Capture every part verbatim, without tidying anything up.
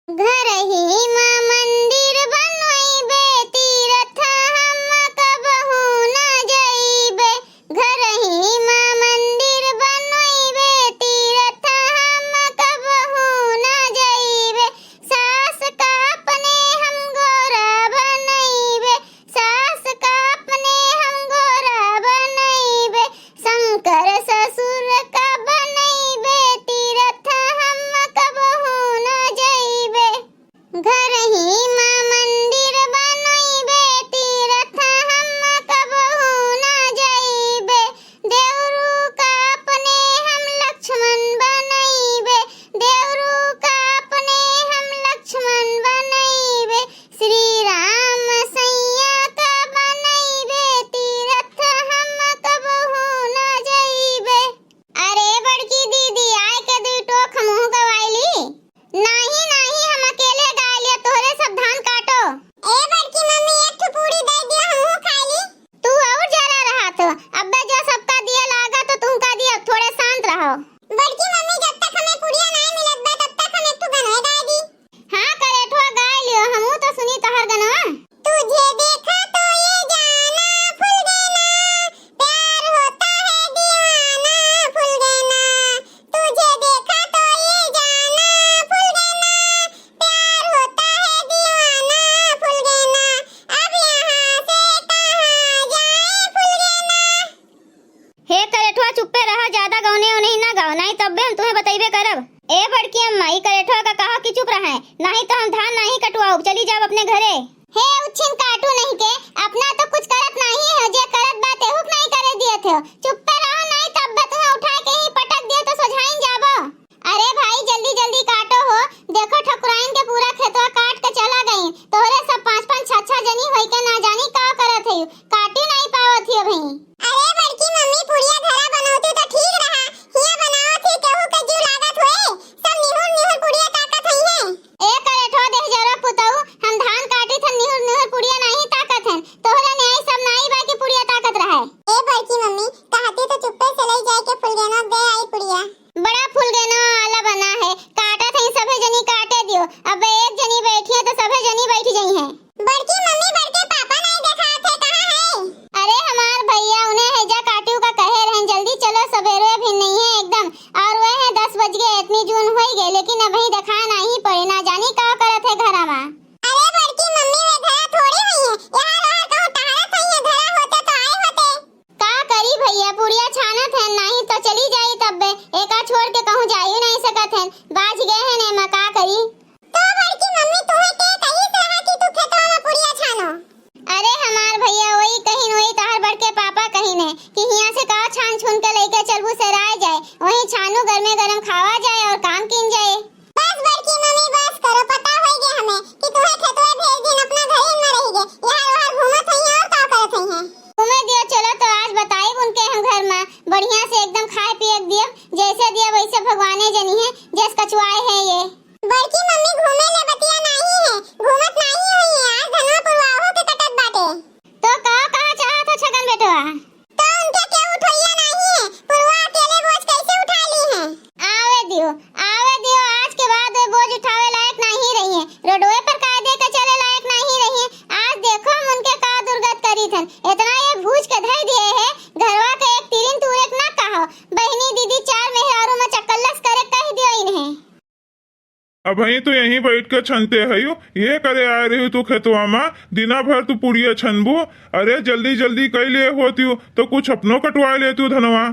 घरही मा मंदिर बनइबे, तीरथ हम कबहूँ न जइबे। घरही मा मंदिर बनइबे, तीरथ हम कबहूँ न जइबे। सास का अपने हम गोरा बनइबे, सास का अपने हम गोरा बनइबे। शंकर ससुर का बनइबे, तीरथ हम कबहूँ न जइबे। घरही मा मंदिर बनइबे, तीरथ हम कबहूँ न जइबे। देवरू का अपने हम लक्ष्मण बनइबे, देवरू का अपने हम लक्ष्मण बनइबे। श्री राम सैया का बनइबे, तीरथ हम कबहूँ न जइबे। अरे बड़की दीदी, आए के दुई टोक हमहूँ गवाइली। नाही, नाही, हम अकेले गाय लिया, तोहरे सब धान काटो। ए बड़की मम्मी, एक ठो पूरी दे दियो, हमहूँ खाई ली। तू और जरा रहा तो, अब्बे जो सबका दिया लागा तो तुमका दिया, थोड़े शांत रहो। बड़की मम्मी, जब तक हमें पुड़िया नाही मिलत बा, तब तक हम एक ठो गनवा गाय दी। हाँ, करेठवा गाय लियो, हमहूँ तो सुनी तोहर गनवा। तुझे देखा तो ये जाना फूल गए ना, प्यार होता है दीवाना फूल गए ना। तुझे देखा तो ये जाना फूल गए ना, प्यार होता है दीवाना फूल गए ना। अब यहाँ से कहाँ जाए फूल गए ना। हे करेठवा, चुप्पे रहा, ज्यादा गवने ओनही ना गाओ, नाही तब्बे हम तुहें बतइबे करब। ए बड़की अम्मा, ई करेठवा का कहा कि चुप रहे, नाही तो हम धान नाही कटवाउब, चली जाब अपने घरे। हे उच्छिन काटू नहीं के, अपना तो कुछ करत नाही हो, जे करत बा तेहू के नाही करे दियत हो। चुप्पे रहो, नाही तब्बे तुहें उठाए के ही पटक दियो तो सोझाइन जाबो। अरे भाई, जल्दी जल्दी काटो हो, देखो ठकुराइन के पूरा खेतवा काट के चला गई, तोहरे सब पाँच पाँच छह छह जनी होई के ना जानी का करत है, काटी नाही पावत हियो भाई। अरे बड़की मम्मी, पुड़िया घरा बनौती तो ठीक रहा, हिया बनावत ही केहू के जीव लागत होए, सब निहुर निहुर पुड़िया ताकत हई हैं। ए करेठो देह जरा पुतऊ, हम धान काटी थन निहुर निहुर पुड़िया नाही ताकत हन, तोहरा न्याय सब नाही बा कि पुड़िया ताकत रहे। ए बड़की मम्मी, कहती तो चुप्पे से ले जाए के फुलगेना दे आई पुड़िया। बड़ा फुलगेना वाला बना है, काटत हई सभे जनी काटे दियो, अब एक जनी बैठी है तो सभे जनी बैठ जाई हैं। बड़की मम्मी, बड़के पापा नाई देखात है, कहाँ है? अरे हमार भैया, उन्हें हैजा काटू का कहे रहन, जल्दी चलो, सबेरे भी नहीं है एकदम, और वह है दस बज गए, इतनी जून होई गए, लेकिन अबहीं देखा नहीं पड़े, ना जानी का करत है घरा मा। अरे बड़की मम्मी, वे घरा थोड़ी हुई है, यहाँ रहर कहूँ टहरत हुई है, घरा होते तो आए होते। का करी भैया, पुड़िया छानत है, नहीं तो चली जाई तब्बे, एका छोड़ के कहूँ जाई नहीं सकत है, बाझ गए हैं ने, मैं का करी। तो बड़की मम्मी, तुहे के कहिस रहा कि तू खेतवा में पुड़िया छानो? अरे हमार भैया, वही कहिन, वही तोहर बड़के पापा कहिन है कि हियां से का छान छून के लेके चलबू, सेराय जाए, वही छानू, गरमे गरम खावा जाए और काम कीन जाए। बस बड़की मम्मी, बस करो, पता होई गए हमें कि तुहे खेतवा भेज दिन, अपना घर ही में रही गए, यहाँ वहाँ घूमत है और का करत है। घूमे दियो, चलो तो आज बताई उनके हम घर में बढ़िया से एकदम खाए पिए दियो, जैसे दिया वैसे भगवाने जनी है, जैस कचुआए है ये। बड़की मम्मी, घूमे ले बतिया नाही है, घूमत नाही हुई है, आज धनवा पुरवाहो के कटत बाटे। तो का कहा चाहत हो छगन बेटवा? तो उनके केहू ठोइया नाही है, पुरवा अकेले बोझ कैसे उठा ली है? आवे दियो, आवे दियो, आज के बाद वे बोझ उठावे लायक नाही रही है, रोडवे पर कायदे के चले लायक नाही रही है। आज देखो हम उनके का दुर्गत करी थन, इतना ये भूज के धर दिए है, घरवा के एक तिरिन तू एक ना कहो, बहिनी दीदी चार मेहरारू में चकल्लस करे कह दियो इन्हें। अबहीं तू यहीं बैठ के छनते हयू, ये करे आए रही तू खेतवा मा, दिना भर तू पुड़िया छनबू। अरे जल्दी जल्दी कई ले होतियू तो कुछ अपनो कटवा लेतियू धनवा।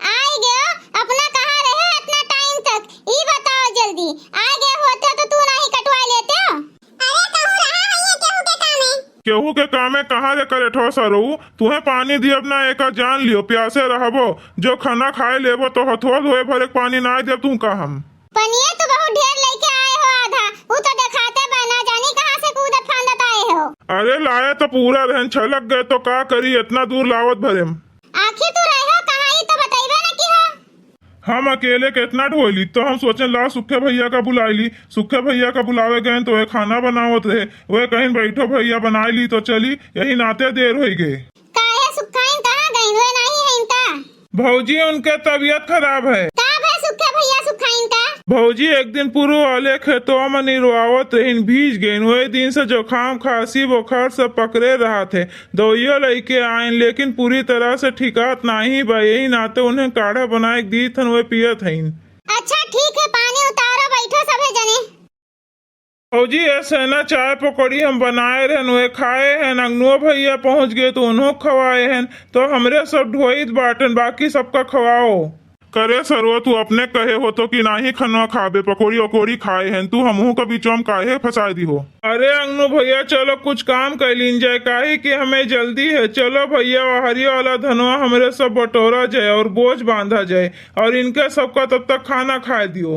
आइ गयो, अपना कहाँ रहे इतना टाइम तक, ई बताओ जल्दी, आइ गए होते तो तू नाही कटवा लेते हो। अरे कहूँ रहा है ये केहू के कामे? केहू के कामे कहाँ रे करेठो सरऊ, तुहे पानी दियब ना एका जान लियो, प्यासे रहबो, जो खाना खाए लेबो तो हथवा धोए भरे के पानी ना दियब तू का हम। पनिया तो बहुत ढेर लेके आए हो आधा, उ तो देखाते बा, ना जानी कहाँ से कूदत फांदत आए हो। अरे लाए तो पूरा रहन, छलक गए तो का करी, इतना दूर लावत भरेम। आखिर तू रहे हो कहाँ, ई तो बतइबे न की हो। हम अकेले कितना ढोइली, तो हम सोचेन ला सुखे भैया का बुलाई ली। सुखे भैया का बुलावे गए तो वे खाना बनावत रहे, वे कहिन बैठो भैया बनाई ली तो चली, यही नाते देर होई गए। काहे सुखाइन कहाँ गइन, वे नाही है इनका? भौजी, उनके तबीयत खराब है। का भय सुखे भैया सुखाइन का? भौजी, एक दिन पुरु वाले खेतवा में निरवावत रहिन, भीज गइन। वही दिन से जुकाम, खांसी, बुखार सब पकड़े रहत है। दवाइयो लइके आइन, लेकिन पूरी तरह से ठिकात नाहीं बा। यही नाते उन्हें काढ़ा बनाए के दीत हन, वह पियत हइन। अच्छा, ठीक है, पानी उतारो, बैठो सभे जने। भौजी, ऐसे ना, चाय पकौड़ी हम बनाए रहन, वे खाए हैं। अंगनुआ भैया पहुँच गए तो उन्हों खवाए हैं, तो हमरे सब ढोइत बाटन, बाकी सबका खवाओ। करे सरवा, तू अपने कहे होतो कि नाही खनवा खाबे, पकौड़ी वकौड़ी खाए हैं, तू हमहू का बीचवा में काहे फंसाए दी हो? अरे अंगनू भैया, चलो कुछ काम कर लीन जाए, काहे कि हमें जल्दी है। चलो भैया, वहरी वाला धनवा हमरे सब बटोरा जाए और बोझ बांधा जाए, और इनके सबका तब तक खाना खाए दियो।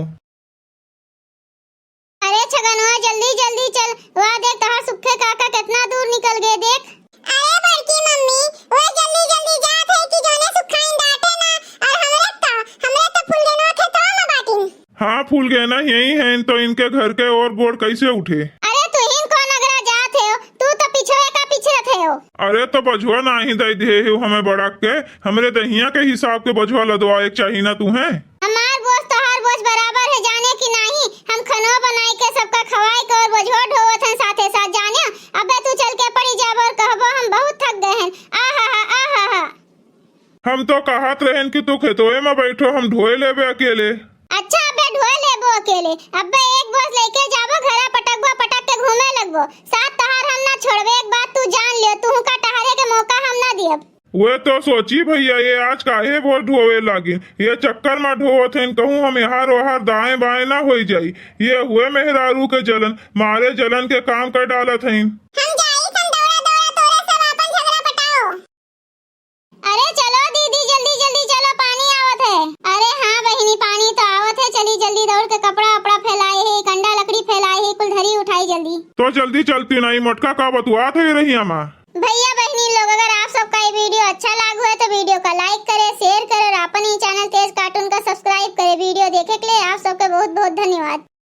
अरे छगनवा, जल्दी जल्दी चल, वह देख तोहार सुखे काका कितना दूर निकल गए, देख। अरे बड़की मम्मी, वह जल्दी जल्दी जात है कि जौने सुखाइन डांटे ना, और हमरे तो, हमरे तो फूलगेनवा खेतवा में बाटिन। हाँ, फूलगेना यही हैं, तो इनके घर के ओर गोड़ कैसे उठे? अरे तुहिन कौन अगरा जात है, तू तो पिछवे का पिछरत है हो। अरे तो बझुआ नाही दे दिहे हो हमें बड़क के, हमरे दहिया के हिसाब के बझुआ लदवाए के चाही ना तुहें। हमार बोझ तोहार बोझ बराबर है, जाने कि नाही? हम खनवा बनाए के सबका खवाए के और बोझवा ढोवत हैं साथे साथ, जाने? अबे तू चल के पड़ी जाबो और कहबो, हम बहुत थक गए हैं। आ हा हा, आ हा हा। हम तो कहत रहेन कि तू खेतोए में बैठो, हम ढोए लेबे अकेले। अच्छा, अबे ढोए लेबो अकेले। अबे एक बोझ लेके जाबो, घरा पटकबो, पटक के घूमे लगबो। साथ तोहार हम ना छोड़बे, एक बात तू जान लियो, तुहू का टहरे के मौका हम ना दियब। वे तो सोची भैया, ये आज काहे बोझ ढोवे लागिन? ये चक्कर मा ढोवत हइन, कहूँ हम यहाँ रोहार दाएं बाएं ना होई जाई। ये हुए मेहरारू के जलन, मारे जलन के काम कर डालत हइन। हम जाई, हम दौड़ा दौड़ा तोरे सब आपन झगड़ा पटाओ। अरे चलो दीदी, जल्दी जल्दी चलो, पानी आवत है। अरे हाँ बहिनी, पानी तो आवत है, चली जल्दी दौड़ के कपड़ा वपड़ा फैलाए है, कंडा लकड़ी फैलाए है, कुल धरी उठाई जल्दी। तो जल्दी चलती नहीं, मोटका का बतुआत है रहिया मा। भैया बहिनी लोग, अगर आप सबका ये वीडियो अच्छा लागू है तो वीडियो का लाइक करे, शेयर करे और अपन ही चैनल तेज कार्टून का सब्सक्राइब करे। वीडियो देखे के लिए आप सबके बहुत बहुत धन्यवाद।